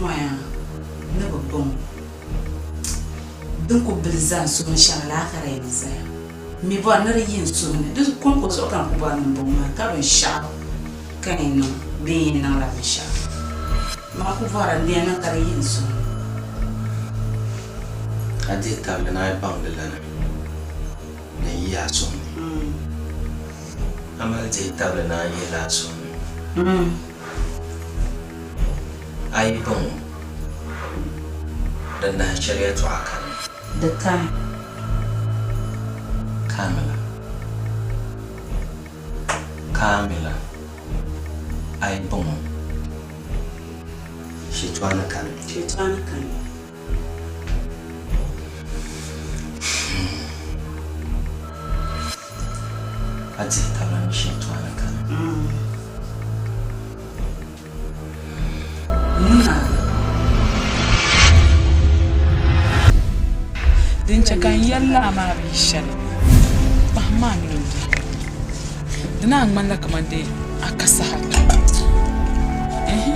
moya ni bi bɔŋɔ din ku bili zani suhu ni shɛŋa laakara yɛn zaya. M mi bɔri ni di yi n suhu ni, di kɔŋko zuɣu ka n ku bɔri ni m bɔŋɔ maa ka binshɛɣu ka n yɛn niŋ bee n yɛn niŋla binshɛɣu. Man ku bɔri n di yɛn niŋ ka di yi n suhu ni. A dihi tabili ni a yi baŋ di lana din yi a suhu ni. A mali dihi tabili ni a yihila a suhu ni. A yi baŋ o, di nahi shɛli yɛtɔɣa kani. Di kani. Kaamila. Kaamila. A yi baŋ o, shitɔɣu kani. Shitɔɣu kani. A dihi tabili ni shintɔɣani kani. Ŋuna Din chɛ ka n yɛli lala maa bi yi shɛli, kpahim maa mini o biɛhigu. Di naan ŋmanila kaman dee a ka saha tɔbu. Ɛɛhi.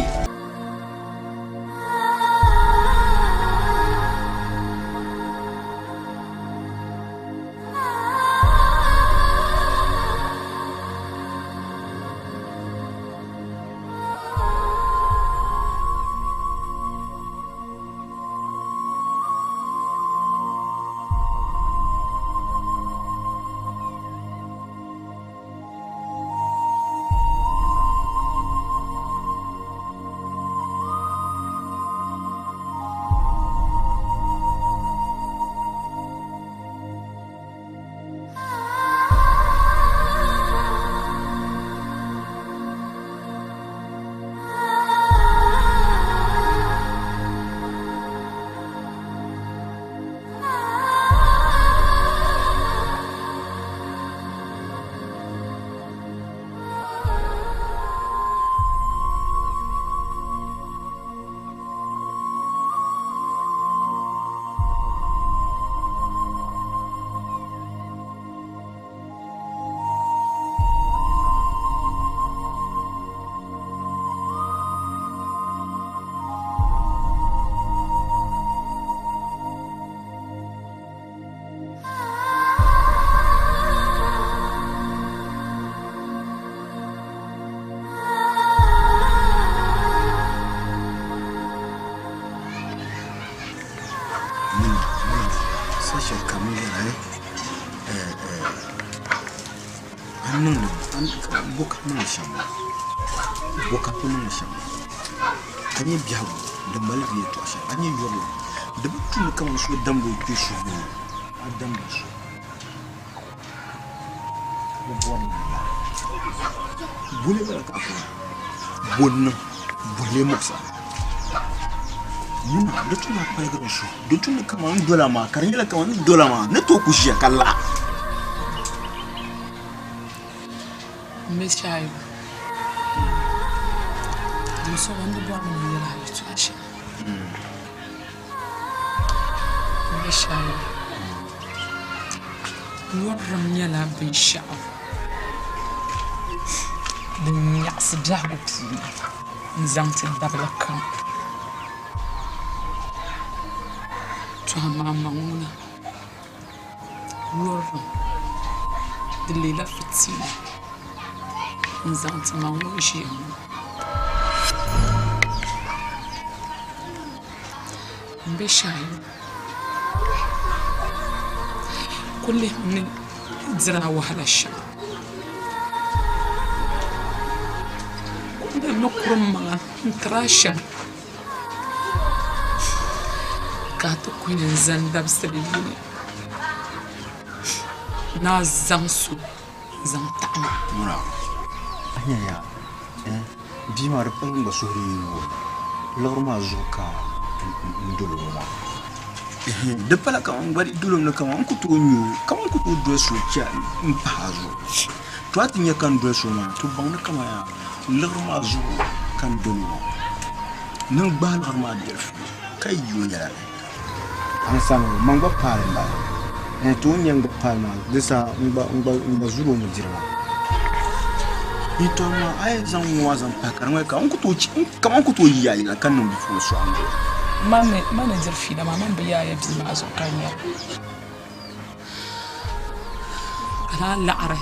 A nyɛ biɛhigu din mali vi yɛltɔɣa shɛli a nyɛ yurilim di bi tumi kaman so damdi o kpee suhu a damdi so bi bɔri ni laa boli bala ka a kɔŋ bo n-niŋ boli muɣisa ŋuna di tu ni a paligiri n suhu di tu ni kaman n dola maa ka di nyɛla kaman n dola maa ni tooi ku ʒiya ka la. M be Shaibu dinzuɣu n di bɔri ni n yɛl a yɛltɔɣa shɛli. M be Shaibu yurilim nyɛla binshɛɣu din nyaɣisi biɛhigu puuni n-zaŋ ti dabili kam. Tɔ amaa man ŋuna yurilim di leela fitiina n-zaŋ ti man ŋun ʒiya ŋɔ. M be Shaibu ku lihimi ni diri a wahala shɛm. Ku lihimi kuri m maŋa n-tiri a shɛm ka a ti ku yɛn zani dabisili yini ni a zaŋ so zaŋ taɣi ma. Ŋuna, a nya ya, eh, bia maa di pala n gba suhuri yi yuui liɣiri maa zuɣu ka n dol o maa. Ehe, di pala kaman n gba di dol o mi ni kaman n ku tooi nya o, kaman n ku tooi doli so cha m-pahi a zuɣu. To a ti nya ka n doli so maa, to baŋ ni kaman yaa liɣiri maa zuɣu ka n dol o maa. Ni n gbaai liɣiri maa bilifu ka yi o yɛla ni. A sani ŋɔ, man gba paali m-bala. Ɛɛn, to o ni nya n gba paali maa, di saha n gba, n gba, n gba zuri o mi diri maa. Ni tɔ maa a yi zaŋ ŋɔ maa zaŋ pahi ka di ŋmani ka n ku tooi kaman ku tooi yi a yɛla ka niŋ bipuɣin sɔɣu n-doya. Man ni diri fiila maa, man bi yaai ya bia maa zuɣu ka n yɛra. Ka lala laɣiri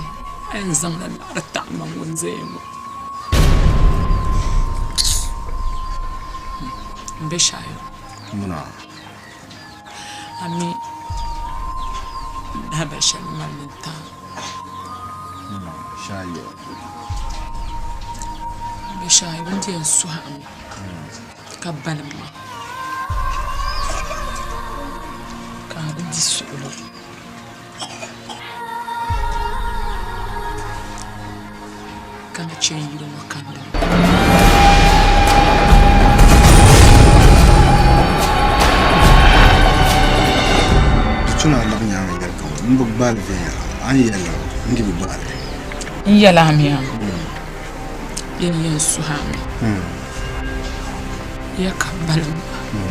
a yɛn zaŋla laɣiri taɣi ma ŋun zaya ŋɔ. M be Shaayo. Muna. A mi lahibali shɛli mali ni n-taai. Muna, Shaayo. M be Shaayo, n di yɛn suhi a mi ka balim ma ka a bi di suɣulo. Ka na chɛ n yili ŋɔ kandi. Di tu ni a labi nyaaŋa yɛli ka m bi gbaai li viɛnyɛla, a ni yɛli la n di bi gbaai li. N yɛli a mi a yɛn yɛn suhi a mi ya ka balim ma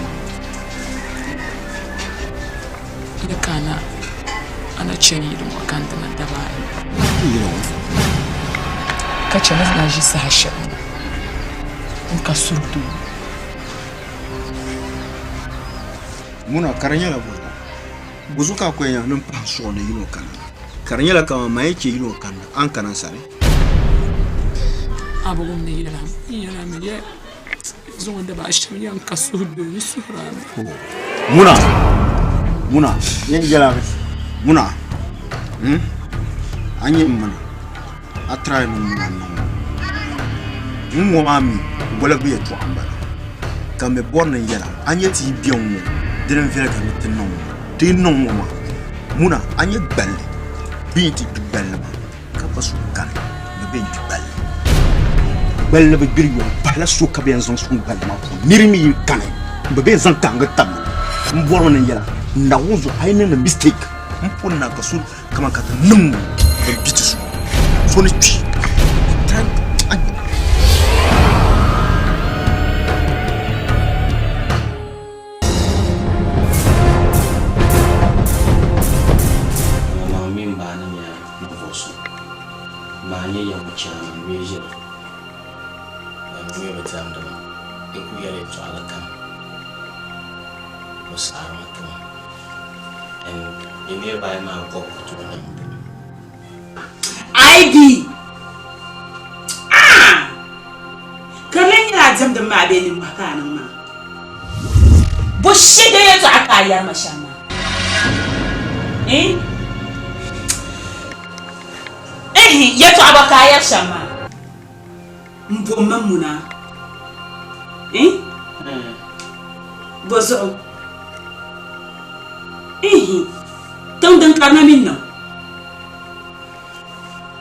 ya ka a na chɛ n yili ŋɔ kandi na daba ayi. Ka chɛ ni na ʒi saha shɛli ŋɔ n ka suhudoo. Muna ka di nyɛla bɔzuɣu? Bɔzuɣu ka a kɔya ni m pahi suɣu ni yili ŋɔ kanna? Ka di nyɛla kaman man yi chɛ yili ŋɔ kanna, a ni kana n sani? A bi wum ni yɛla n yɛla mi ya zuŋɔ daba ashɛm ya n ka suhudoo n suhiri a mi. Muna! Muna! Yɛn yɛla Muna! Hmm? A nyɛ m mini a try ni muna niŋ ŋɔ. N ŋɔ maa mi woligi yɛltɔɣa m-bala. Ka m mi bɔri ni n yɛla a nyɛ ti yi be ŋ-ŋɔ dini n-viɛligi ni ti niŋ ŋɔ. Ti yi niŋ ŋɔ maa Muna a nyɛ gballi bɛ yi ti gbi gballi maa ka pa so kani ni bɛ ni gbi gballi. Gballi bi gbiri yom pahila so ka bɛ yɛn zaŋ sɔŋ gballi maa puuni. Niri mi yi kani bɛ bɛ yɛn zaŋ kahiŋgi tabi o. M bɔrimi ni n yɛla Naawuni zuɣu a yi niŋdi mistake m pun na ka so kaman ka ti niŋ din bi ti so so ni kpi. Maŋmaŋ mini ba ni nyɛ ninvuɣ so, maa n-nyɛ ya ŋɔ chairman bee ʒiri ban mi bi diɛmdi ba di ku yɛli yɛltɔɣili kam o saɣirimi ti ma and bɛ niriba ayi maa bɔbu ku tooi niŋ buɣim. IB Ah! Ka di lee nyɛla a diɛmdi mi maa bee nimmɔhi ka a niŋ maa? Bo shɛga yɛltɔɣa ka a yɛri ma shɛm maa? Eh? Ehi, yɛltɔɣa gba ka a yɛri shɛm maa? M bommi muna. Eh? Bɔ zuɣu? Ehi, tiŋ din karina mi niŋ.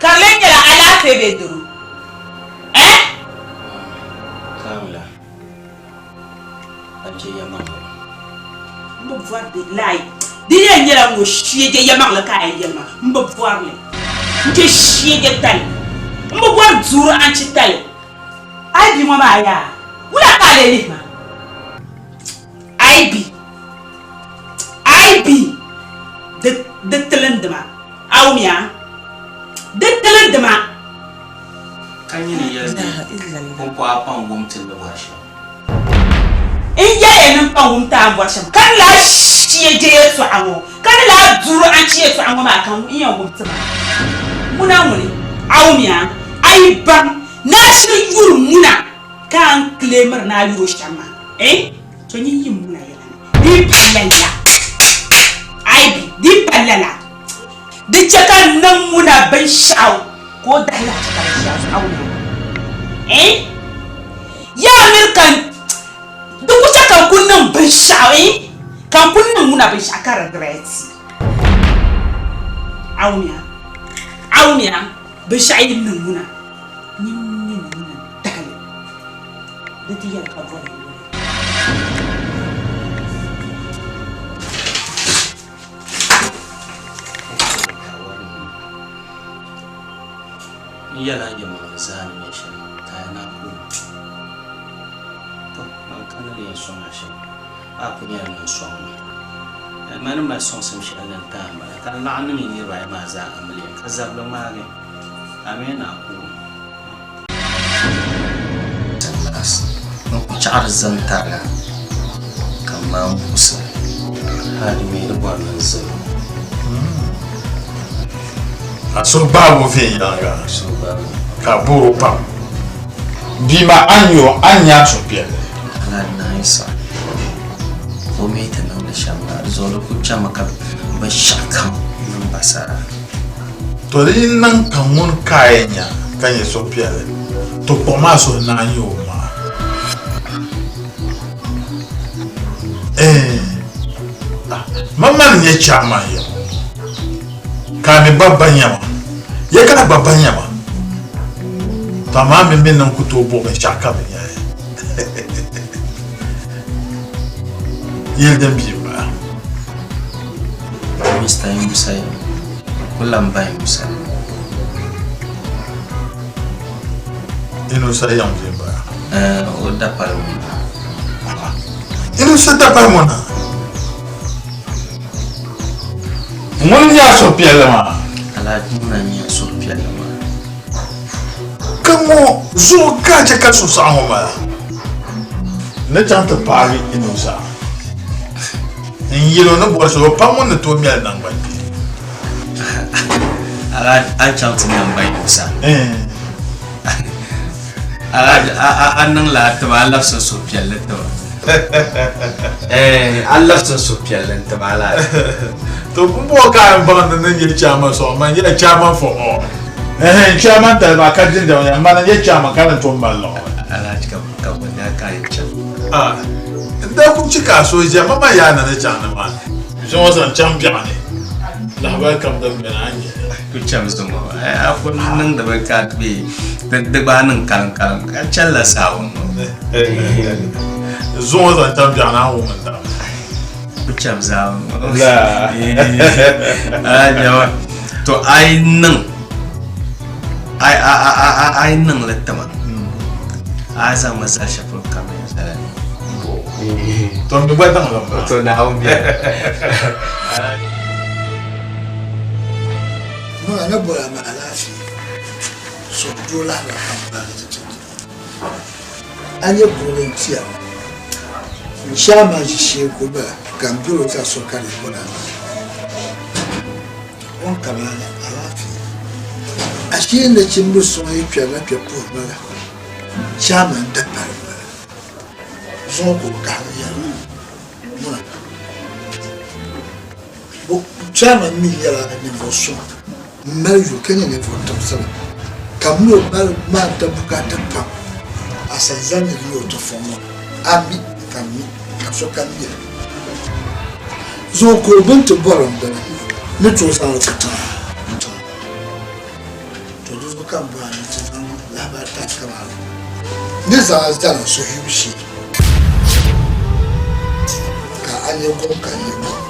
Ka di lee nyɛla alaafee bee doro? Eh? Kaamila, a je yɛlimaŋli. M bi bɔri di laai. Di yɛn nyɛla ŋɔ sheege yɛlimaŋli ka a yɛn yɛli ma. M bi bɔri li. N je sheege tali. M bi bɔri duuri anchi tali. A yi bi ŋɔ maa yaa, wula ka a lee lihi ma? A yi bi, a yi bi di, di tilindima, a wumya? Di tilindima. Ka nyini yɛli ni pumpɔɣu a paŋ wum ti ni bɔri shɛm. N yɛliya ni m paŋ wum ti a ni bɔri shɛm, ka ni lahi shie je yɛltɔɣa ŋɔ, ka ni lahi duri anchi yɛltɔɣa ŋɔ maa ka n yɛn wum ti maa. Ŋuna ŋuni, a wumya? A yi baŋ ni a shiri yuri ŋuna ka a ni claimiri ni a yuri o shɛm maa, eh, to nyin yim ŋuna yɛla ni di yi pa lala, a yi bi, di yi pa lala, di chɛ ka n niŋ ŋuna binshɛɣu ka o dahi lahi chɛ ka binshɛɣu zuɣu a wumya? Eh, yaa miri ka n, di ku chɛ ka n ku niŋ binshɛɣu, eh, ka n ku niŋ ŋuna binshɛɣu ka regret. A wumya? A wumya? Binshɛɣu yi niŋ ŋuna, nyin mi ni ŋuna n-tahi li, di ti yɛli ka bɔri yoli. N yɛla n yɛlimaŋli zaa ni nyɛ shɛli, ka a na ku To, man ka ni yɛn sɔŋ a shɛm, a ku nyɛla ŋun sɔŋ ma. Mani mali sɔŋsim shɛli ni n-ti a m-bala, ka n laɣim niŋ yi niriba ayi maa zaa amiliya, ka zabili ŋmaagi a mini a ku. Binshɛɣu di zani tariga ka m maan buɣisi li. Hali di mi di bɔri ni n zali o. A suhu gbaagi o viɛnyɛliŋga Suhu gbaagi o. ka a boor o pam. Bia maa, a ni nya o, a ni nya a suhupiɛlli. Alhaji Naayisa saɣi o mi ti niŋdi shɛm maa, di zuɣu di kul chami ka binshɛɣukam niŋ basara. To di yi niŋ ka ŋun ka a yɛn nya ka nyɛ suhupiɛlli, to kpuɣim a suhu naai nya o maŋa. Ɛɛn, man ma ni nyɛ chairman ya ŋɔ, ka a mi gba ba nya ma, ya ka a gba ba nya ma, to amaa mi mi niŋ ku tooi bo binshɛɣu ka bi nya ya. Yɛli din bia m-bala. Mr. Musa ya, ku lan bahi Musa. Inusa yaŋ bia m-bala. Ɛɛn, o dapali ŋuna. Inusa dapali ŋuna. Ŋuni n-nyɛ a suhupiɛlli maa? Alhaji ŋuna n-nyɛ n suhupiɛlli maa. Ka ŋɔ zuɣu ka a chɛ ka suhusaɣiŋgu ŋɔ mali a? N ni chaŋ ti paagi Inusa n-yɛl o ni bɔri shɛli, o pam ŋun ni tooi mɛli naŋgbankpeeni. Alhaji, a ni chaŋ ti nya m ba Inusa? Alhaji, a niŋla a tiba, a labisi n suhupiɛlli tiba. A labisi n suhupiɛlli n tiba Alhaji. To pumpɔŋɔ ka a yɛn baŋ ni ni nyɛ chairman sɔŋ, man nyɛla chairman for all. Ɛhɛn, chairman tali maa ka jinjam ya, mani n-nyɛ chairman ka ni tom mali liɣiri. Alhaji ka ka bɔ daa ka a yɛn chaŋ? Ah, n daa kuli chɛ ka a so ʒiya, ma man yaa na ni chaŋ ni maani. Zuŋɔ zaŋ chaŋ biɛɣuni, lahibali kam din beni a ni nya li. Ku cham zuŋɔ, a ku niŋdimi ka bɛ di gbaai niŋ kaliŋkaliŋ ka chɛlila saawuni ŋɔ. Zuŋɔ zaŋ chaŋ biɛɣuni a ni wum n daɣu. Ku cham zaawuni ŋɔ. Laa. To a yi niŋ a yi niŋ li tima a zaŋmi zali shɛli polo ka mi zali li. To mi gba daŋ li m-bala. To Naawuni beni. Maa ni bɔra ma alaafee suhudoo lahibali pam gbaagi ti ti. A nyɛ buɣili n-ti a ŋɔ. N shɛhi maa ʒishee n-kuli bala ka m bɛr o zaɣ so ka di yi bɔri a maa. O ni kab a ni alaafee. Ashee nachimbi suŋ yi kpɛrila kpɛ puhiri ba la, chairman dapali m-bala. Zuŋɔ ka o kahigi yɛli ma, Muna, bo chairman mi nyɛla ninvuɣ suŋ m-mali yuli ka nyɛ ninvuɣ timsili ka m mi o mali maanta bukaata pam asanzani ni ni o ti fɔŋ ŋɔ. A mi ka m mi ka sokam mi li. Zuŋɔ ka o bini ti bɔri m bini ni tooi zaŋ li ti tiŋa n-tiŋ. To di zuɣu ka m bɔri ni ti zaŋ lahibali tahi kamani ni zaŋ a zali n suhuyubu shee ka a nyɛ gom ka n nyɛ gom.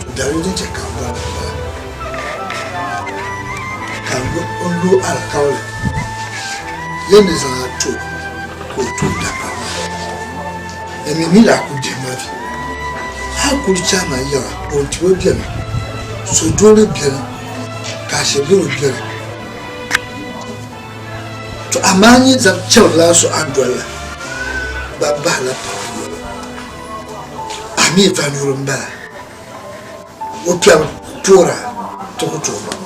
To daliri din chɛ ka m bɔri ni m-bala ka n lo alikauli yɛn ni zaŋ a ti o ka o tooi dapali maa. Ni mi mi daa kuli dihi ma vi. A kuli chahi ma yiŋa, Bontibo beni, Sodoli beni, ka Ashibiri beni. To amaa n yi zaŋ chɛrila so a ni doli la, ban bahila paɣa yoli. A mi vanyuri m-bala, o kpɛri toora ti ku tooi baŋ.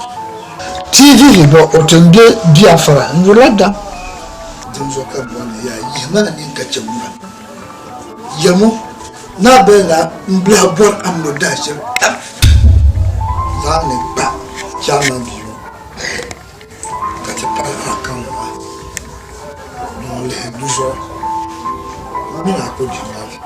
Ti vihi bɔ o ti m-be Biafra n-yurila dam. Dinzuɣu ka bɔri ni yaa yihi ma na nini ka chɛ ŋuna. Yɛmo, Naa Bɛlinaa m-bilahi bɔri a ni lo dahiʒiri kam zaŋ ni kpa chairman bia ŋɔ ka ti pahi alikauli maa ni ŋun lihi di zuɣu m mini a ku dihi maa vi.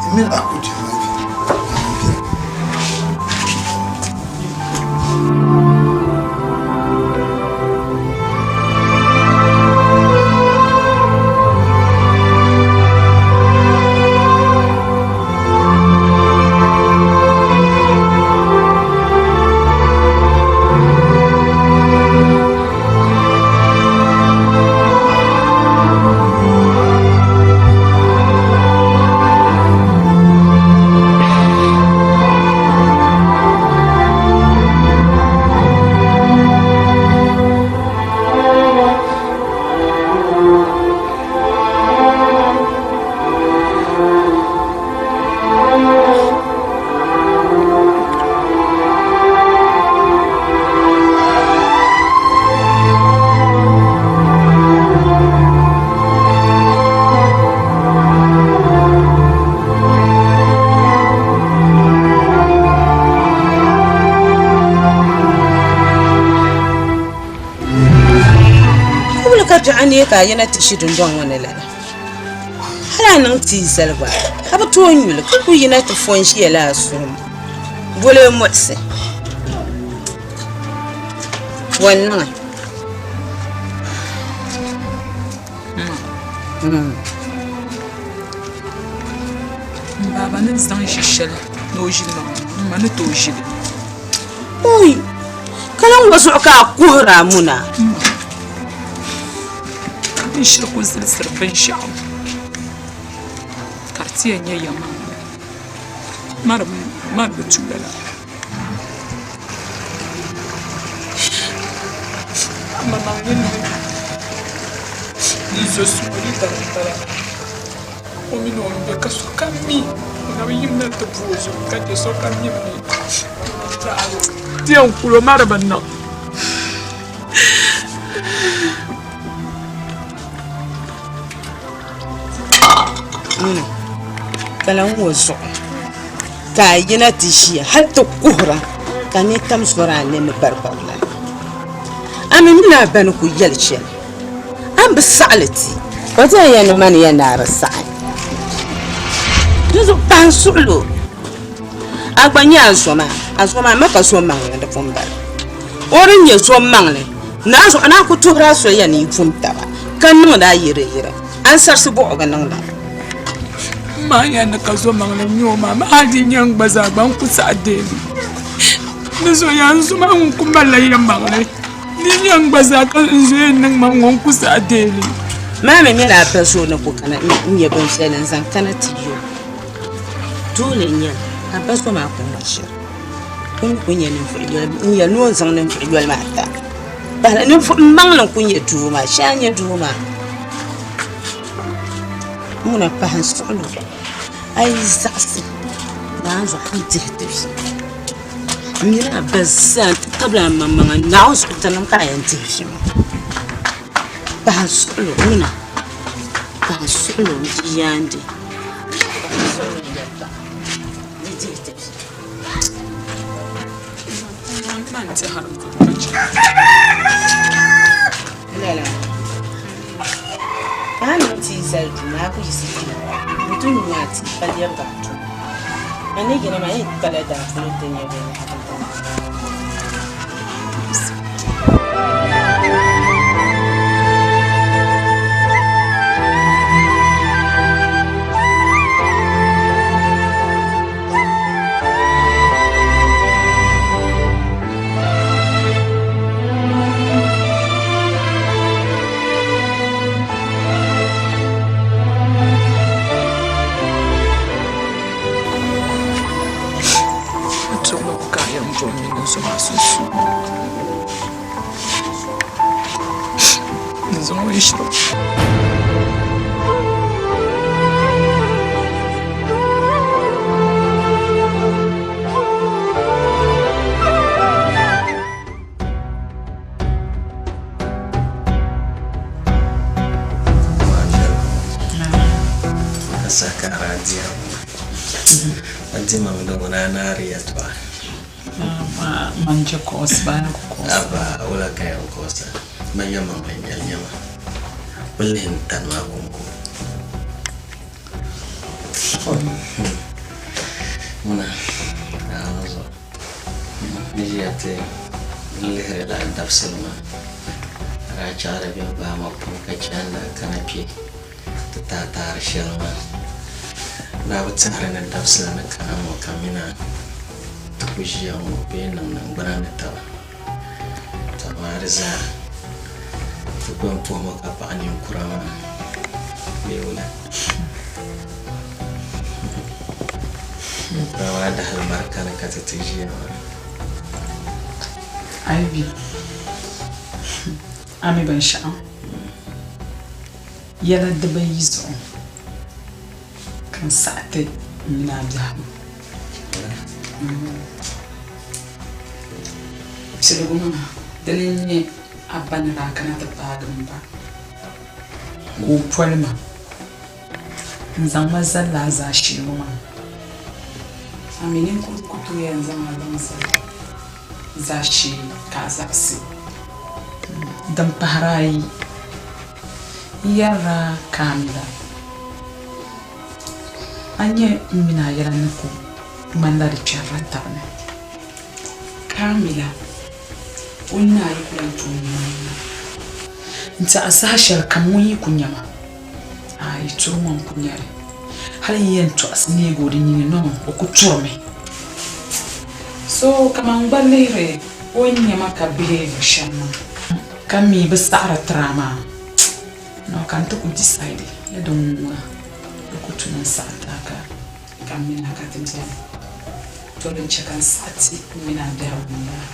M mini a ku dihi maa vi. neei ka a yina ti ʒi dundɔŋ ŋɔ ni lala. Hal a niŋ tia zali gba, a bi tooi nyu li ka ku yina ti fo n-ʒiya la a suhu ni. Boli o muɣisi. Bɔ n-niŋ a? M baaba ni zaŋ ʒi shɛli ni o ʒili ma ŋɔ, m ma ni tooi ʒi li. Ui! Ka lan ŋɔ zuɣu ka a kuhiri a muna? N shiri ku zilisiri binshɛɣu ka di ti yɛn nyɛ yɛlimaŋli. Ma di bi tu lala. Amaŋmaŋ ni niŋ n zo suhuri dari m-bala. O mini o ni be ka sokam mi o na bi yimina nti bu o zuɣu ka che sokam mi mi ti yɛn kul o ma di bi niŋ. Ŋuna ka lan ŋɔ zuɣu ka a yina ti ʒiya hal ti kuhira ka nintam zɔri a nini baribari lala. A mi mini a ba ni ku yɛli shɛli, a ni bi saɣi li ti. O ti yɛn yɛli ni mani yɛn naai di saɣi. Dinzuɣu pahi n suɣil o. A gba nyɛ a zo maa, a zo maa ma ka zo maŋli di pun bala. O din nyɛ zo maŋli, naa zuɣu naa ku tuhiri a soli ya ni yi pun taba ka niŋdi a yireyire, ansarisi buɣu bi niŋda. M ma nya ni ka zo maŋli n-nyɛ o maa, maa hali di nyɛ n gba zaa gba n ku saɣi deei li. Ni zo ya n zo maa ŋun ku malila yɛlimaŋli. Di nyɛ n gba zaa ka n zo yɛn niŋ ma ŋ-ŋɔ n ku saɣi deei li. Maa mi mini a ba zo ni ku kana n-nyɛ bin viɛlli n-zaŋ kana ti yo. Doole n-nyɛ li, a ba zo maa ku ŋma ʒiri. O mi ku nyɛ ninvuɣ yoli n-yɛli ni o ni zaŋ ninvuɣ yoli maa ti a. Bahili ninvuɣ maŋli n-ku nyɛ doo maa, shee a nyɛ doo maa. Ŋuna pahi n suɣilo, a yi zaɣisi naanzuhi a ni dihi ti vi. M mini a ba zaa nti tabili a maŋmaŋa Naawuni zuɣu tinim ka a yɛn dihi vi maa. Pahi n suɣilo ŋuna, pahi n suɣilo n bia yaandi. Pahi n suɣilo n yɛli paɣa ni dihi ti vi. Lala ka a niŋ tia zali duu maa a ku yiɣisi kpina n-ti nyu a tia ka lɛbigi a tuma. A ni yina maa a yɛn kpala daa polo nti nya binyahiri dini. Ŋuna Naawuni zuɣu ni ʒiya ti lihiri lala dabisili maa ka daa chaɣiri bɛ gbaai ma puni ka chɛ a ni daa kana kpe ti taai taari shɛli maa. N daa bi tɛhiri ni dabisili ni kana ŋɔ ka mina ti ku ʒiya ŋɔ bee n-niŋ niŋgbuna ni taba. To amaa di zaa ti ku yɛn puhimi ka paɣi ninkura maa bee wula? Ninkura maa dahali barika ni ka ti ti ʒiya maa. Ivy, a mi binshɛɣu? Yɛla dibayi zuɣu ka n saɣi ti m mini a biɛhigu. Piligu maa, dini n-nyɛ a ba ni daa kana ti paagi m ba ka o poli ma n-zaŋ ma zali lala zaashee ŋɔ maa. A mi ninkurugu ku tooi yɛn zaŋ a zaŋ zali zaashee ka a zaɣisi. Din pahiri ayi. N yɛrila Kamila, a nya m mini a yɛla ni ku ŋmanila di kpɛrila tab ni. Kamila, o ni a yi ku lan tooi nya ma na. N tɛha saha shɛlikam ŋun yi ku nya ma, aai turi ŋɔ n-ku nya li. Hali n yɛn tɔɣisi neegi o di nyini nɔŋ o ku turimi. So kaman n gba lihiri o ni nya ma ka behave shɛm maa ka mi bi saɣiri tiri a maa, nɔ ka n ti ku decide ni din ŋuna di ku tu ni n saɣi ti a ka ka m mini a ka ti beni. To din chɛ ka n saɣi ti m mini a biɛhigu m-bala.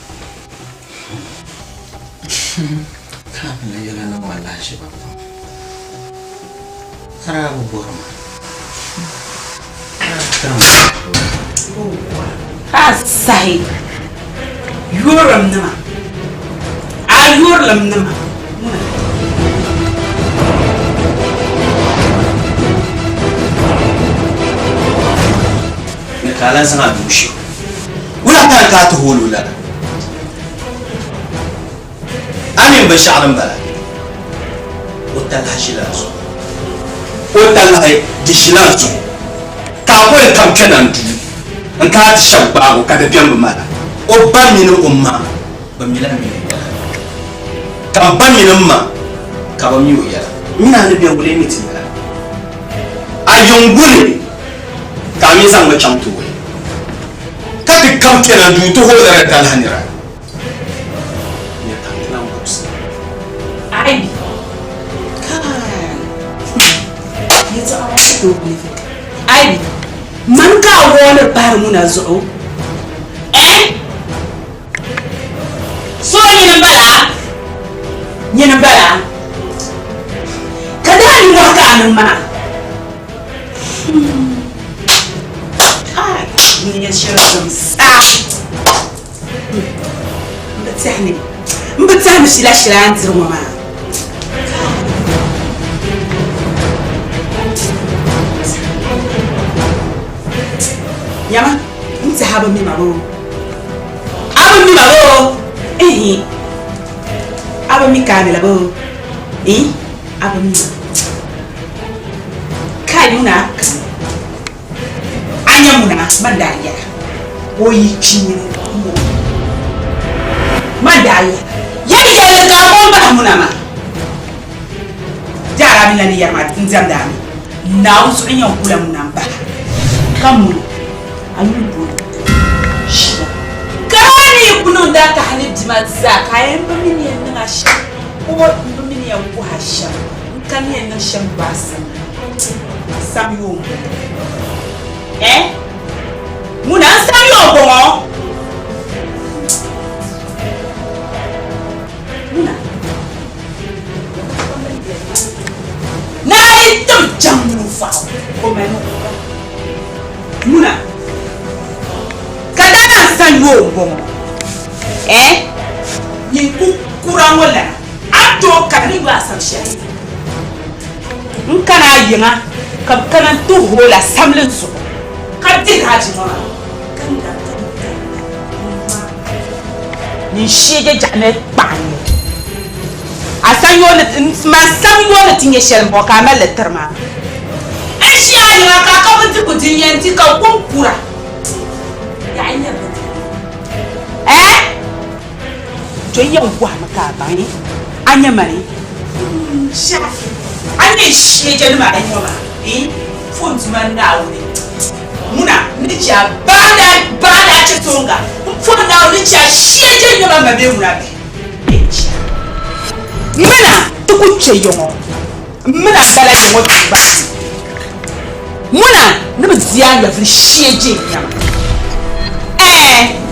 Ka a mi yɛla niŋ ma lahiʒiba pam. A daa bi bɔri ma. A daa tiri ma suhupiɛlli. Ka a sahi yurilimnima, a yurilimnima ŋuna. Ni ka a lan zaŋ a duu shihi o. Wula ka n ka a ti hool o lala? A mini binshɛɣu din bala, o talahi ʒila n zuɣu. O talahi di ʒila n zuɣu. Ka a boli kam kpɛna n duu n-ka a ti shɛba gbaag o ka di bɛn bi mala. O ba mini o ma bi mila m mini o yɛla, ka m ba mini m ma ka bi mi o yɛla. M mini a ni bɛ wuli mi ti yɛla. A yiŋ guli ka a mi zaŋ mi chaŋ ti wuhi, ka ti kam kpɛna n duu ti hoolila di talahi nira. Nyɛ ka n ti lan buɣisi. Aibi. Kai! Yɛtɔɣa ŋɔ ku tooi believe it. Aibi. Mani ka a wɔɔniri pahiri ŋuna zuɣu? Eh? So nyini m-bala? Nyini m-bala? Ka daa ninmɔhi ka a niŋ maa? Hmm. Kai! Ŋuni yɛn shiri zim sa. M bi tɛhi ni m bi tɛhi ni shila shila a ni diri ŋɔ maa. Nyama, n tɛhi a bi mi ma boo? A bi mi ma boo? Ihi, a bi mi Kamila boo? Ihi, a bi mi ma. Kai ŋuna kani. A nya ŋuna man daa yɛra o yi kpi nyini m-bɔŋɔ. Man daa yɛra, Yɛli yɛlli ka a bom bahi ŋuna maa. Di a daa mi la ni yɛri ma n-diɛmdi a mi. Naawuni zuɣu n-yɛn kula ŋuna m-bahi a, ka muni a yuli booni Shila. Ka a ni yi ku niŋ daakahi ni bia maa zaa, ka a yɛn bi mi ni yɛn niŋ a shɛm, o bi mi ni yɛn kuhi a shɛm, n-ka ni yɛn niŋ shɛm gbaai sani. Sam yoo m-bɔŋɔ. Eh? Ŋuna n sam yoo m-bɔŋɔ. Ŋuna. Naa yi tim jaŋ mini vɔɣu, o mali ni kuka. Ŋuna. Ka daa n sam yoo m-bɔŋɔ. Eh? Nyin ku kura ŋɔ lana, a tooi kani ni yo a sam shɛli. N kana a yiŋa ka bɛ kana n-ti hool a samli n zuɣu ka dihir a jilima maa. Ka n daa ka n ka n sheegi jaɣa ni kpaɣi n ni a sanyoo ni man sanyoo ni ti nyɛ shɛli m-bɔŋɔ ka a mali li tiri ma. N ʒi a yiŋa ka a ka bindirigu din yɛn di ka kom kura. Yaɣi n-nyɛ bindirigu maa. Eh! To n yɛn bɔhimi ka a baŋ a nya mani a nyɛ sheejanima ayi ŋɔ maa fo n Duuma Naawuni ŋuna ni chɛ a baa daa chɛ tooŋga m pɔri Naawuni ni chɛ a sheeja nyɛ ma ma bee ŋuna bihi M mina ti ku kpe yɔŋɔ m mina m-bala yɔŋɔ tiŋgbani ni ŋuna ni bi di a nyɛvili sheeje n-nyɛ ma ɛɛ.